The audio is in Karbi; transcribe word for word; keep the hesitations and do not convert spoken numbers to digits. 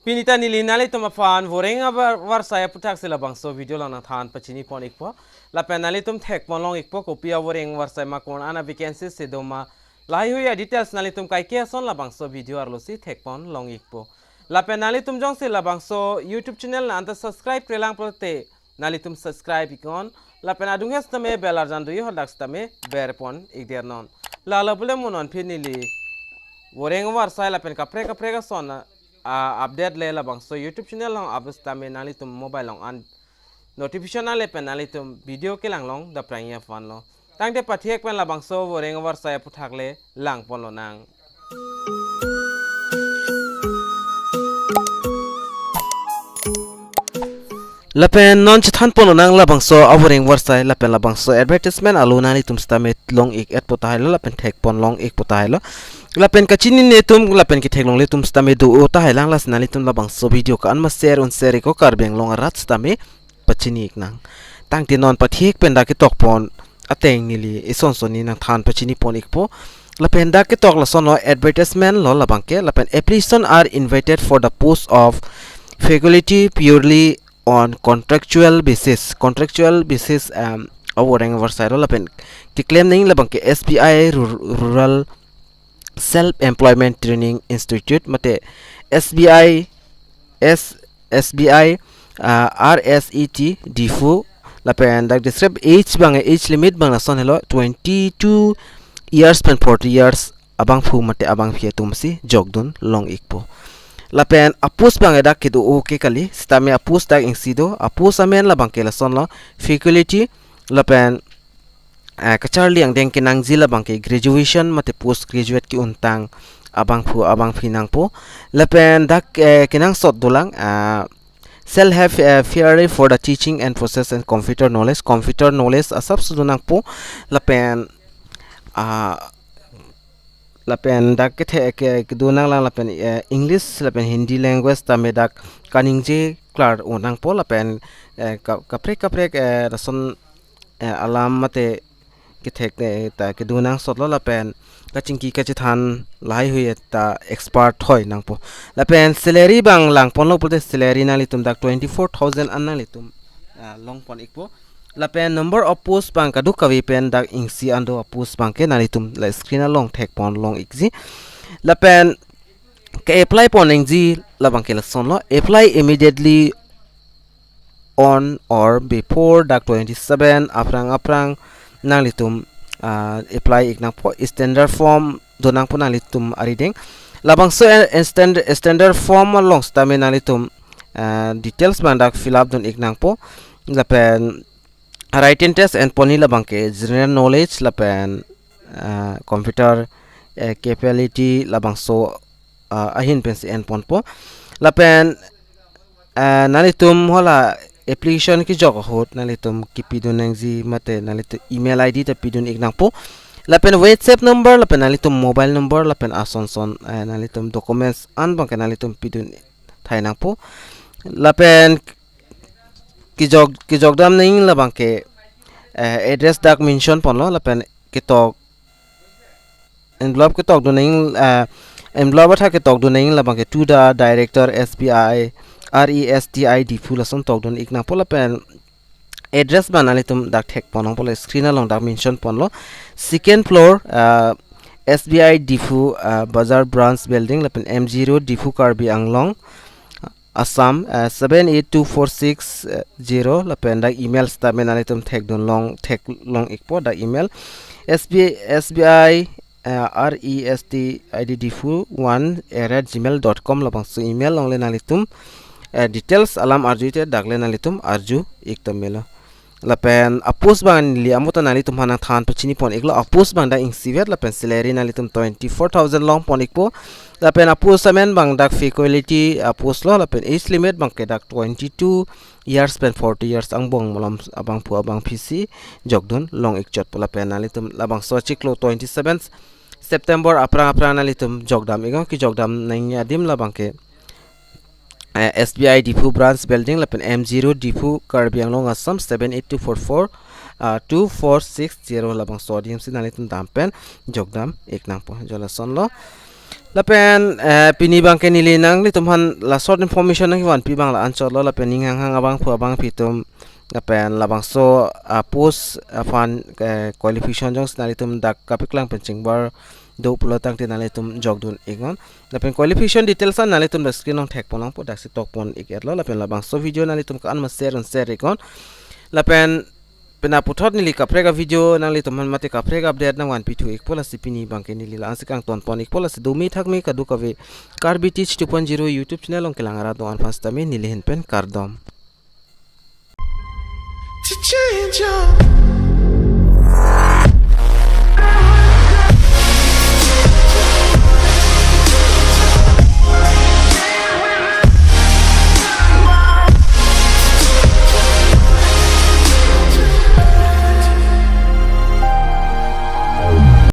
Pini ta neli nanglitum aphan voreng avar-, avarsai aputhak si labangso video along nangthan pachini pon ikpo. Lapen nanglitum thek pon long ikpo kopi avoreng avarsai ma, kon-an a vacancy si doma. Lahai hui a details nanglitum kaike ason labangso video arlo si thek pon long ikpo. Lapen nanglitum jongsi labangso YouTube channel nang anta subscribe-kre lang pulote nanglitum subscribe iknon. Lapen adung hes tame bell arjan do-i hadak sitame ber pon ikder non. Lalo pule mo non pini neli voreng avarsai lapen kaprek kaprek ason a, a update le labangso YouTube channel along abus tame nanglitum mobile along an notification ale pen nanglitum video kelang long dapprang aphan lo. Tangte pathek pen labangso voreng avarsai aputhak le lang pon lonang. Lapen non chethan pon lonang labangso avoreng avarsai lapen labangso advertisement alo nanglitum sitame long ik-et po tahai lo lapen thek pon long ik po tahai lo. Lapen kachinine atum lapen kethek longle atum sitame do-o tahai lang, lasi nanglitum labangso video ko-an ma share un share iknon, Karbi Anglong arat sitame pachini iknang. Tangte non pathek pen dak ketok pon ateng neli ison son ni nangthan pachini pon ikpo. Lapen dak ketok lason lo, advertisement lo labang ke, lapen application are invited for the post of faculty purely on contractual basis. Contractual basis, um, avoreng avarsai lo lapen keklem nangji labang ke S B I Rur-, Rural Self Employment Training Institute mate S B I S, S B I, ah, R S E T Diphu. Lapen dak describe age abang, age limit abang lason helo, twenty-two years pen forty years abangphu mate abangphi atum si jokdun long ikpo. Lapen a post abang dak kedo-o ke kali, sitame a post dak isi do, a post amen labang ke lason lo, faculty, lapen, eh, kacharli angdeng kenangji labang ke graduation mate post graduate ke-untang abangphu abangphi nangpo. Lapen dak, eh, kenangsot dolang, ah, shall have, eh, fairly for the teaching and process and computer knowledge, computer knowledge asap si do nangpo. Lapen, ah, lapen dak kethe ke, kedo nanglang lapen, eh, English lapen Hindi language tame dak kaningje klar-o nangpo lapen, eh, ka-, kaprek kaprek, eh, lason, eh, alam mate kethek, eh, ta kedo nangsot lo lapen kachingki kachethan lahai hui ta expert hoi nangpo. Lapen salary abang lang pon lo pulote salary nanglitum dak twenty-four thousand an nanglitum, ah, long pon ikpo. Lapen number of post abang kadokave pen dak isi an do a post abang ke, nanglitum la screen along thek pon long ikji. Lapen ke-apply pon nangji labang ke lason lo, apply immediately on or before dak twenty-seven aphrang aphrang nanglitum, ah, apply ik nangpo. Standard form do nangpo nanglitum arideng. Labangso, eh, stand-, standard form along sitame nanglitum, ah, details abang dak fill up dun ik nangpo. Lapen written test en pon nangji labang ke general knowledge lapen, ah, computer, eh, capability labangso, ah, ahin pensi en ponpo. Lapen, ah, nanglitum hala application kejok ahut nanglitum kepidun nangji mate nanglitum email I D ta pidun ik nangpo. Lapen WhatsApp number lapen nanglitum mobile number lapen ason son, eh, nanglitum documents an abang ke nanglitum pidun thai nangpo. Lapen kejok, kejok dam nangji labang ke, eh, address dak mention pon lo lapen ketok envelope ketok dun nangji, eh, envelope athak ketok dun nangji labang ke to the director S B I R E S T I Diphu lason tok dun ik nangpo. Lapen address abang nanglitum dak thek pon nangpo, le screen along dak mention pon lo. Second floor, eh, S B I Diphu, eh, Bazar Branch Building lapen M G Road, Diphu, Karbi Anglong, Assam, eh, seven eight two four six zero. Lapen dak email sitame nanglitum thek dun long, thek long ikpo dak email. S B I, S B I, eh, R E S T I D Diphu one at gmail dot com labangso email along le nanglitum, eh, details alam arju te dak le nanglitum arju ik ta melo. Lapen a post abang neli amo ta nanglitum aphan nangthan pachini pon iklo, a post abang dak isi vet lapen salary nanglitum twenty-four thousand long pon ikpo. Lapen a post amen abang dak faculty a post lo, lapen age limit abang ke dak twenty-two years pen forty years angbong malom abangphu abangphi si jokdun long ik chotpo. Lapen nanglitum labangso achiklo twenty-seven September aphrang aphrang nanglitum jokdam iknon. Kejok dam nangji adim labang ke, eh, S B I Diphu Branch Building lapen M G Road, Diphu, Karbi Anglong, Assam seven eight two four four, ah, two four six zero labangso adim si nanglitum dam pen jokdam ik nangpo. Jo lason lo. Lapen eh, pini abangke neli nanglitum aphan la short information nangvanpi abang la-anchotlo, lapen ning hanghang abangphu abangpi atum lapen labangso ah, post aphan eh, qualification jongsi nanglitum dak kapaklang pen chingbar do pulo tangte nanglitum jokdun iknon. Lapen qualification details an nanglitum dak screen along thekpon longpo, daksi tokpon ik-etlo, lapen labangso video nanglitum ko-an ma share un share iknon. Lapen pena puthot neli kaprek a-video nanglitum aphan mate kaprek update nangvanpi thu ikpo, lasi pini abangke neli la-ansi kangtonpon ikpo, lasi dumi thakmi kadokave Karbi Teach two point zero YouTube channel along kelang arat do-an aphan sitame neli ahin pen kardom. To change your